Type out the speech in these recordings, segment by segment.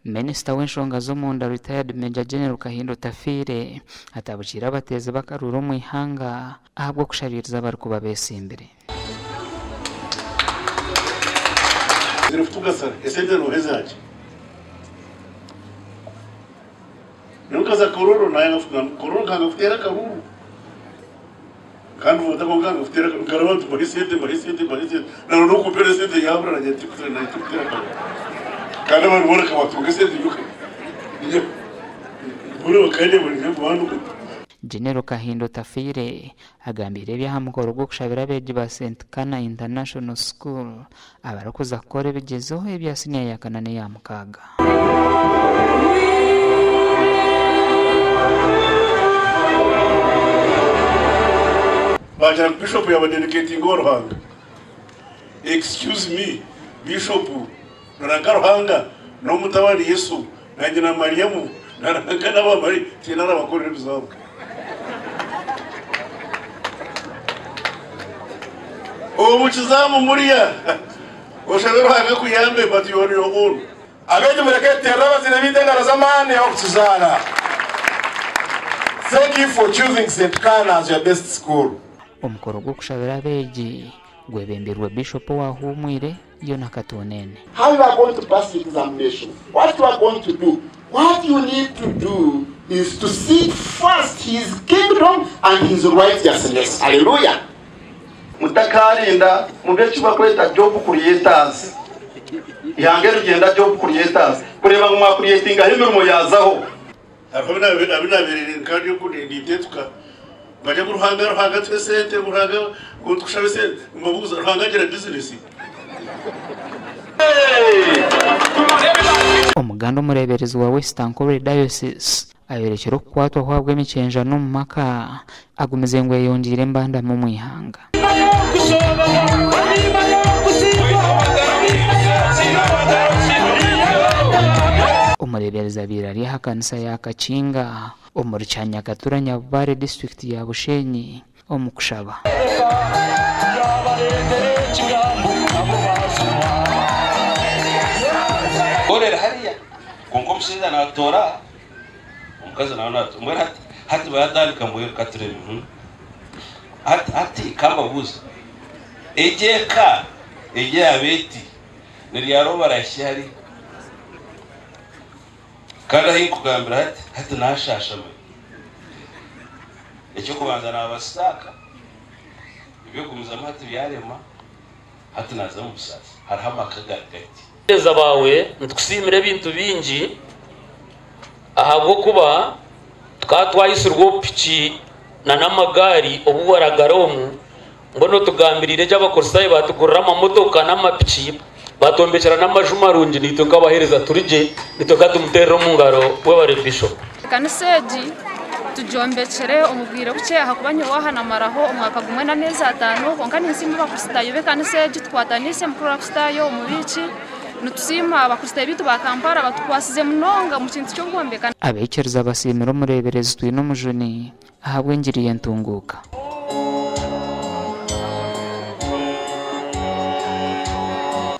Minisita w'enshonga z'omunda Retired Major General Kahinda Otafiire atabukiire abateezi b'akaruuru omu ihanga ahabw'okushabiiriza abarikuba beesimbire. Kandi vota kwonka nkanga kuteera akaruru nkareba nti mbahe esente mbahe esente mbahe esente nangwa n'okumpeera esente yabura nagira nti tikuteera naanye tikuteera akaruru kandi abantu boona nkabatunga esente nyowe boona bakandeeba nindeeba ngu banduga. Genero Kahinda Otafiire agambiire ebi aha mukoro gw'okushabira abeegi ba St Cana International School abarikuza kukora ebigyezo ebya siniya ya kana n'eya mukaaga. Baagira ngu Bishop yaaba dedicatinga owa Ruhanga. Excuse me, Bishop na Ruhanga n'omutabani Yesu na nyina Mariamu na Ruhanga n'abamaraika tihaine arabakorera ebizaabo. Omu kizamu murya oshabe Ruhanga akuyambe but you on your own. Abeegi mureke tuteerere abazaire baitu engaro z'amaani ahabw'okutuzaara. Thank you for choosing St. Cana as your best school. Omukoro gw'okushabira abeegi gwebembirwe Bishop owahuumwire, Yona Katuunene. How you are going to pass the examination, what you are going to do, what you need to do is to seek first his kingdom and his righteousness. Hallelujah. Mutakaarinda mube eki barikweta job creators. Eihanga eri niryenda job creators kureeba ngu mwacreatingaho emirimo yaazaho. Hariho abu naabaire nka ndi oku ninteetuka bari ngu Ruhanga Ruhanga tuhe esente ngu Ruhanga ngu nitukushaba esente mbabuuza Ruhanga agira bizinesi? Omuganda omureeberezi wa West Ankole Diocese ayorekire okukwatwaho ahabw'emikyenjano omu maka agumize ngu eyongyeire embandama omu ihanga. Omureeberezi abaire ari aha kanisa ya Kakinga omuri Kyanyakatura Nyabubare disiturikiti ya Bushenyi omu kushaba. Orera hariya kwonka omushaija natoora aha omukazi nawe natoora mbwenu hati hati baatandika mbwenu katurebe hmm hati hati kambabuuze egi eka egi yaaba eti niryari barahitsya hariya kandi ahi nkugambira hati hati naashaasha manya eky'okubanza naabasitaaka eby'okugumizamu hati byarema hati naaza omu busaasi hariho amaka gari gati. Abaheereza baawe nitukusiimira ebintu bingi, ahabw'okuba tukaba twayitsirwe obupiki n'amagaari obu waragara omu, mbwenu otugambiriire gye Abakristaayo baatugurira amamotoka n'amapiki, baatwombekyera n'amaju marungi, naitwe nk'abaheereza turi gye, naitwe ka tumuteerere omu ngaro. Webare Bishop. Ekanisa egi tugyombekire omu bwire bukye ahakuba nyowe aha namaraho omwaka gumwe n'ameezi ataano kwonka ninsiima abakristaayo b'ekanisa egi tukwataniise mukuru w'abakristaayo omubiiki nitusiima abakristaayo baitu ba Kampala batukwasize munonga omu kintu ky'okwombeka. Abaikiriza basiimire omureeberezi Twinomujuni ahabw'engiri y'entunguuka.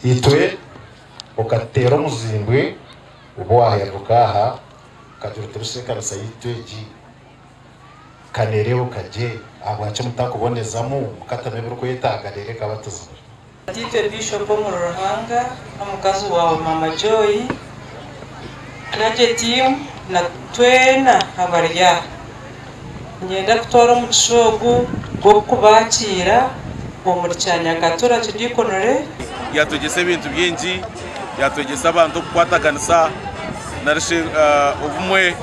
Itwe okateera omuzimbwe obu waahereruka aha okagira oti busha ekanisa yaitu egi ka neereebeka gye, ahabwaki mutakubonezamu mukatamu ebirikwetaaga reero ekabatizibwa? Tataitwe Bishop omuri Ruhanga n'omukazi waawe Mama Joy, Clergy team na twena abari aha. Niinyenda kutwara omugisha ogu gw'okubakiira omuri Kyanyakatura Archdeaconry. Yatwegyesa ebintu bingi, yatwegyesa abantu okukwataganisa narishi obumwe,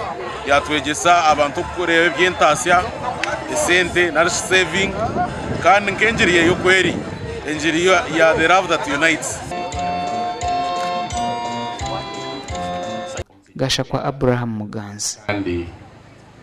yatwegyesa abantu okureeba eby'entaasya, esente narishi saving kandi nk'engiri ye oku eri, engiri ya the love that unites. Gashakwa Abraham Muganzi. Kandi.